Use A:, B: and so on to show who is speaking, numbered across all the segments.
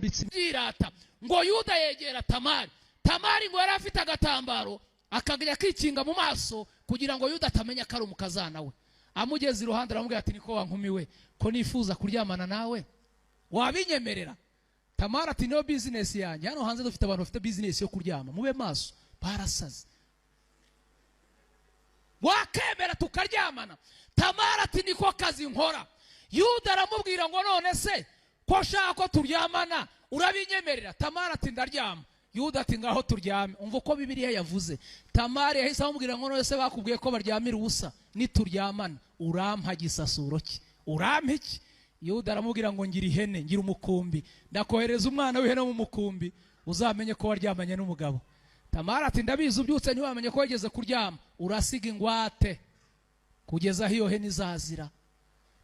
A: Bambitse ibyirata. Ngo Yuda yegera Tamari. Tamari ngo yari afite agatambaro, akajya akikinga mu maso kugira ngo Yuda atamenya ko ari umukazana we. Amugeze iruhande aramubwira ati: "Niko wa nkumi we, ko nifuza kuryamana nawe, wabinyemerera?" Tamari ati: "Niyo bizinesi yanjye." Hano hanze dufite abantu bafite bizinesi yo kuryama, mube maso, barasaze. "Wakemera tukaryamana?" Tamari ati: "Niko kazi nkora." Yuda aramubwira ngo: "None se ko nshaka ko turyamana, urabinyemerera?" Tamari ati: "Ndaryama." Yuda ati: "Ngaho turyame." Umva uko Bibiliya yavuze. Tamari yahise amubwira ngo: "None se bakubwiye ko baryamira ubusa? Nituryamana urampa gisasuro ki? Urampa iki?" Yuda aramubwira ngo: "Ngira ihene, ngira umukumbi, ndakohereza umwana w'ihene mu mukumbi, uzamenye ko waryamanye n'umugabo." Tamari ati: "Ndabizi, ubyutse ntiwamenye ko wigeze kuryama, urasiga ingwate kugeza aho iyo hene izazira."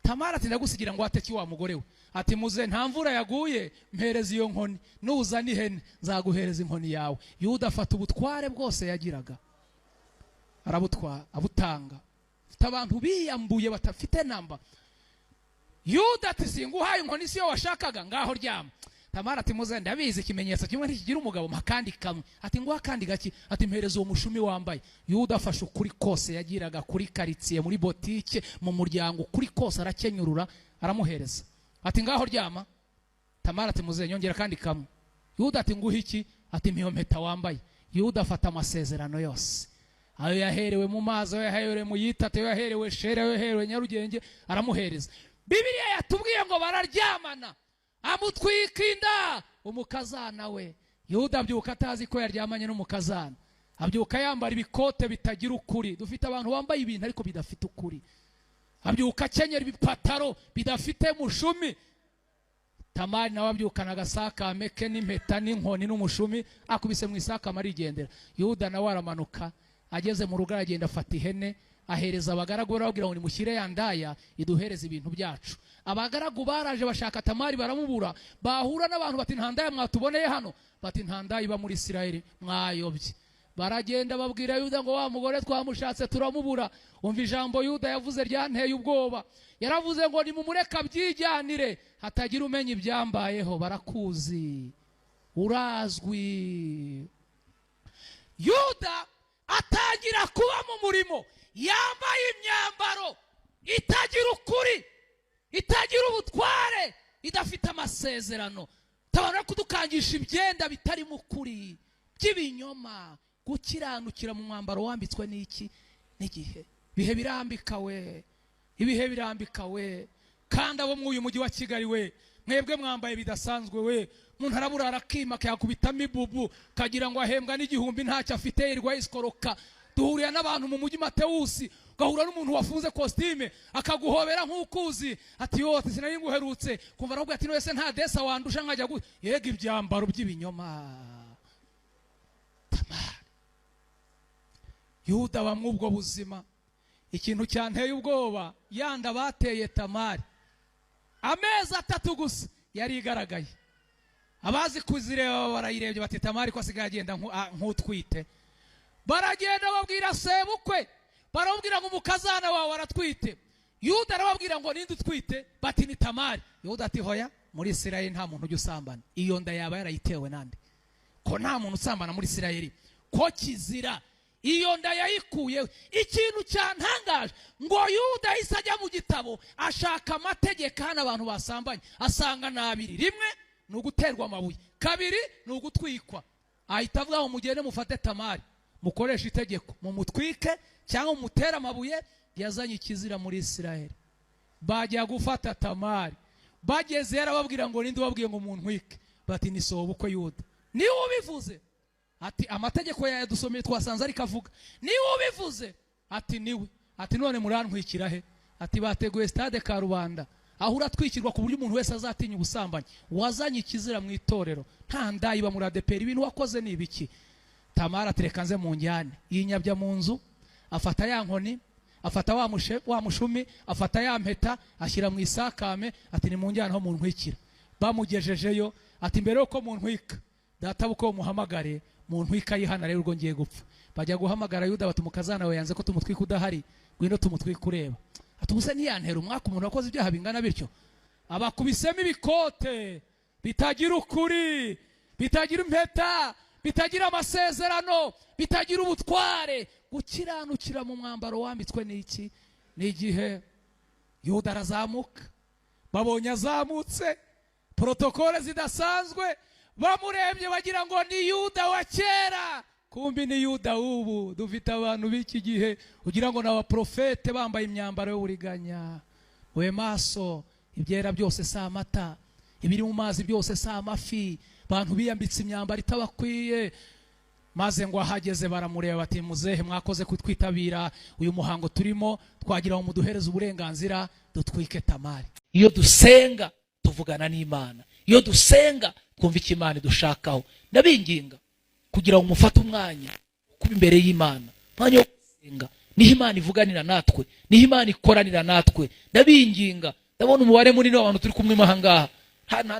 A: Tamari ati: "Ndagusigira ngwate ki, wa mugore we?" Ati: "Muze, nta mvura yaguye, mpereza iyo nkoni, nuzana ihene nzaguhereza inkoni yawe." Yuda afata ubutware bwose yagiraga, arabutwara, abutanga. Afite abantu biyambuye badafite namba. Yuda ati: "Singuhaye inkoni, si yo washakaga? Ngaho ryama." Tamara ati: "Muze, ndabizi, ikimenyetso kimwe ntikigira umugabo, mpa akandi kamwe." Ati: "Nguha akandi gaki?" Ati: "Mpereza uwo mushumi wambaye." Yuda afashe ukuri kose yagiraga kuri karitsiye, muri botike, mu muryango, ukuri kose arakenyurura, aramuhereza. Ati: "Ngaho ryama." Tamara ati: "Muze, nyongera akandi kamwe." Yuda ati: "Nguhe iki?" Ati: "Mpa mpeta wambaye." Yuda afata amasezerano yose, ayo yaherewe mu mazi, ayo yaherewe mu yitatu, ayo yaherewe Shere, ayo yaherewe Nyarugenge, aramuhereza. Bibiliya yatubwiye ngo bararyamana, amutwika inda umukazana we. Yuda abyuka atazi ko yaryamanye n'umukazana, abyuka yambara ibikote bitagira ukuri. Dufite abantu bambaye ibintu ariko bidafite ukuri. Abyuka akenyera ibipataro bidafite mushumi. Tamari nawe abyukana agasakame ke n'impeta n'inkoni n'umushumi, akubise mu isakame, arigendera. Yuda nawe aramanuka, ageze mu rugo aragenda afata ihene, ahereza abagaragu, barababwira ngo: "Nimushyire ya ndaya iduhereze ibintu byacu." Abagaragu baraje, bashaka Tamari baramubura. Bahura n'abantu bati: "Nta ndaya mwatuboneye hano?" Bati: "Nta ndaya iba muri Isirayeli, mwayobye." Baragenda babwira Yuda ngo: "Wa mugore twamushatse turamubura." Umva ijambo Yuda yavuze ryanteye ubwoba. Yaravuze ngo: "Nimumureke abyijyanire, hatagira umenya ibyambayeho." Barakuzi, urazwi. Yuda atangira kuba mu murimo yambaye imyambaro itagira ukuri, itagira ubutware, idafite amasezerano. Tabona kudukangisha ibyenda bitarimo ukuri, by'ibinyoma. Gukiranukira mu mwambaro wambitswe n'iki? N'igihe. Ibihe birambika we, ibihe birambika we. Kandi abo muri uyu mujyi wa Kigali we, mwebwe mwambaye bidasanzwe we. Umuntu araburara akima, akayakubitamo ibubu, kagira ngo ahembwa n'igihumbi, ntacyo afite, yirirwa yisikoroka. Duhurira n'abantu mu mujyi Matewusi, ugahura n'umuntu wafunze kositime, akaguhobera nk'ukuzi, ati: "Yo, sinari nguherutse." Kumva aravuga ati: "Wese nta desa wandusha nkajya gu yega." Ibyambaro by'ibinyoma. Tamari, Yuda bamwe ubwo buzima. Ikintu cyanteye ubwoba, yanda bateye Tamari, amezi 3 gusa yari igaragaye. Abazi kuzireba barayirebye, bati: "Tamari ko asigaye agenda nk'utwite?" Baragenda babwira sebukwe, baramubwira ngo: "Umukazana wawe aratwite." Yuda arababwira ngo: "Ninde utwite?" Bati: "Ni Tamari." Yuda ati: "Hoya, muri Isirayeli nta muntu ujya usambana. Iyo nda yaba yarayitewe nande, ko nta muntu usambana muri Isirayeli, ko kizira? Iyo nda yayikuyeho?" Ikintu cyantangaje, ngo Yuda yahise ajya mu gitabo ashaka amategeko hano abantu basambanye, asanga ni abiri: rimwe ni uguterwa amabuye, kabiri ni ugutwikwa. Ahita avuga ngo: "Mugende mufate Tamari, mukoreshe itegeko, mumutwike cyangwa mumutere amabuye, yazanye ikizira muri Isirayeli." Bajya gufata Tamari, bageze yarababwira ngo: "Ninde ubabwiye ngo muntwike?" Bati: "Ni sobukwe Yuda." "Niwe ubivuze?" Ati: "Amategeko yayadusomeye, twasanze ariko avuga." "Niwe ubivuze?" Ati: "Niwe." Ati: "None murantwikira he?" Ati: "Bateguye stade Karubanda, aho uratwikirwa ku buryo umuntu wese azatinya ubusambanyi. Wazanye ikizira mu itorero, nta ndayi iba muri ADEPR, ibintu wakoze ni ibiki?" Tamara ati: "Reka nze mu njyane." Yinyabya mu nzu, afata ya nkoni, afata wa mushumi, afata ya mpeta, ashyira mu isakame, ati: "Ni mu njyane aho muntwikira." Bamugejejeyo ati: "Mbere yuko muntwika, data bukwe muhamagare, muntwika yihana rero ubwo ngiye gupfa." Bajya guhamagara Yuda, bati: "Umukazana we yanze ko tumutwika udahari, ngwino tumutwike ureba." Ati: "Ubuse ntiyantera umwaka umuntu wakoze ibyaha bingana bityo?" Abakubisemo ibikote. Bitagira ukuri, bitagira impeta, bitagira amasezerano, bitagira ubutware. Gukiranukira mu mwambaro wambitswe n'iki? N'igihe. Yuda arazamuka, babonye azamutse, protocole zidasanzwe, bamurebye bagira ngo ni Yuda wa kera, kumbi ni Yuda w'ubu. Dufite abantu b'iki gihe ugira ngo ni abaprofete, bambaye imyambaro y'uburiganya. We maso, ibyera byose si amata, ibiri mu mazi byose si amafi. Abantu biyambitse imyambaro itabakwiye. Maze ngo ahageze baramureba bati: "Muzehe, mwakoze kutwitabira uyu muhango turimo, twagira ngo muduhereze uburenganzira dutwike Tamari." Iyo dusenga tuvugana n'Imana, iyo dusenga twumva icyo Imana idushakaho. Ndabinginga kugira ngo mufate umwanya kuba imbere y'Imana, umwanya wo gusenga. Niho Imana ivuganira natwe, niho Imana ikoranira natwe. Ndabinginga, ndabona umubare munini w'abantu turi kumwe aha ngaha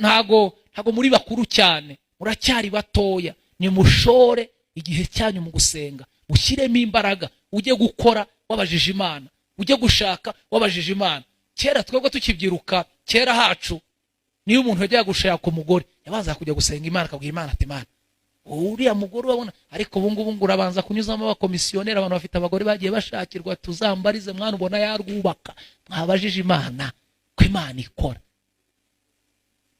A: ntago muri bakuru cyane, muracyari batoya. Nimushore igihe cyanyu mu gusenga, mushyiremo imbaraga. Ujye gukora wabajije Imana, ujye gushaka wabajije Imana. Kera twebwe tukibyiruka, kera hacu, niyo umuntu yajyaga gushaka umugore yabanza kujya gusenga Imana, akabwira Imana ati: "Imana, uriya mugore urabona?" Ariko ubu ngubu ngo urabanza kunyuzamo abakomisiyoneri. Abantu bafite abagore bagiye bashakirwa: "Tuzambarize mwana, ubona yarwubaka?" Mwabajije Imana ko Imana ikora?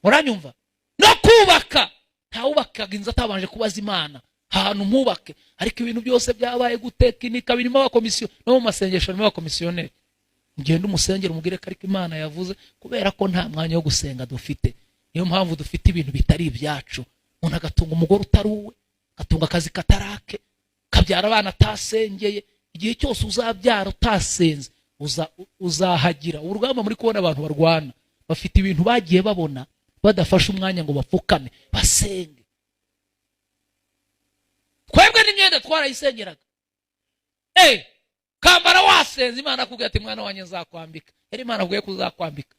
A: Muranyumva? No kubaka, ntawubakaga inzu atabanje kubaza Imana ahantu mpubake. Ariko ibintu byose byabaye gutekinika, birimo abakomisiyo. No mu masengesho harimo abakomisiyoneri. Ugende umusengero umubwire ko ariko Imana yavuze. Kubera ko nta mwanya wo gusenga dufite, niyo mpamvu dufite ibintu bitari ibyacu. Umuntu agatunga umugore utari uwe, agatunga akazi katarake, kabyara abana atasengeye. Igihe cyose uzabyara utasenze, uzahagira urugamba. Muri kubona abantu barwana bafite ibintu bagiye babona badafashe umwanya ngo bapfukame basenge. Twebwe n'imyenda twarayisengeraga. Kambara wasenze, Imana akubwira ati: "Mwana wanjye, nzakwambika." Yari Imana akubwiye ko uzakwambika.